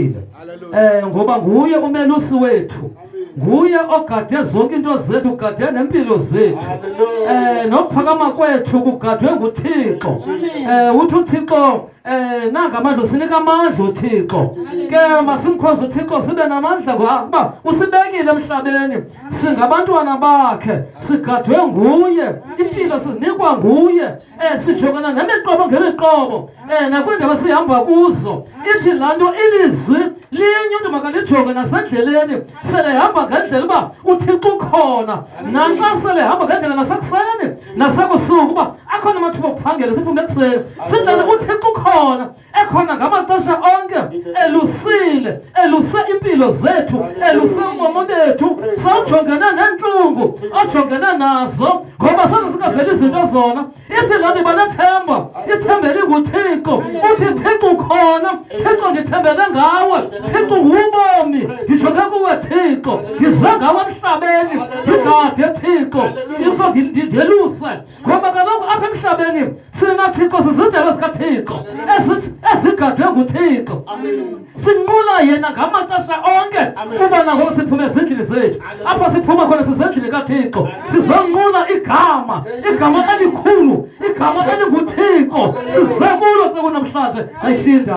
Simbongile ngoba nguye umelusi wethu, nguye ogade zonke into zethu, ugade nempilo zethu, nokuphakama kwethu kugadwe nguThixo. Uthi uThixo nanga amandla, usinika amandla uThixo. Ke masimkhonze uThixo sibe namandla, ngokuba usibekile emhlabeni, singabantwana bakhe, sigadwe nguye, impilo sizinikwa nguye. Sijongana nemiqobo ngemiqobo, nakwiindawo esihamba kuzo. Ithi laa nto ilizwi linye, umntu makalijonge nasendleleni sele hamba ngendlela uba uThixo ukhona, naxa sele hamba ngendlela nasekuseni nasekusuku, uba akhona amathuba okuphangela, siphume ekuseni sindlala, uThixo ukhona, ekhona ngamaxesha onke, elusile, eluse impilo zethu, eluse ubomi bethu. Sawujongene neentlungu ojongene nazo, ngoba soze singaveli izinto zona. Ithi loo nto, banethemba, ithemba elinguThixo. Uthi, Thixo ukhona, Thixo ndithembele ngawe, Thixo ngubomi, ndijonge kuwe Thixo, ndize ngawe emhlabeni, ndigade Thixo, ndeluse, ngoba kaloku apha emhlabeni thina Thixo sizindebe zikaThixo ezigadwe nguThixo. Sinqula yena ngamaxesha onke, kuba nangoku siphume ezindlini zethu, apho siphuma khona sisendlini kaThixo, sizonqula igama elikhulu, igama elinguThixo. Size kulo ke kunamhlanje ayishinda.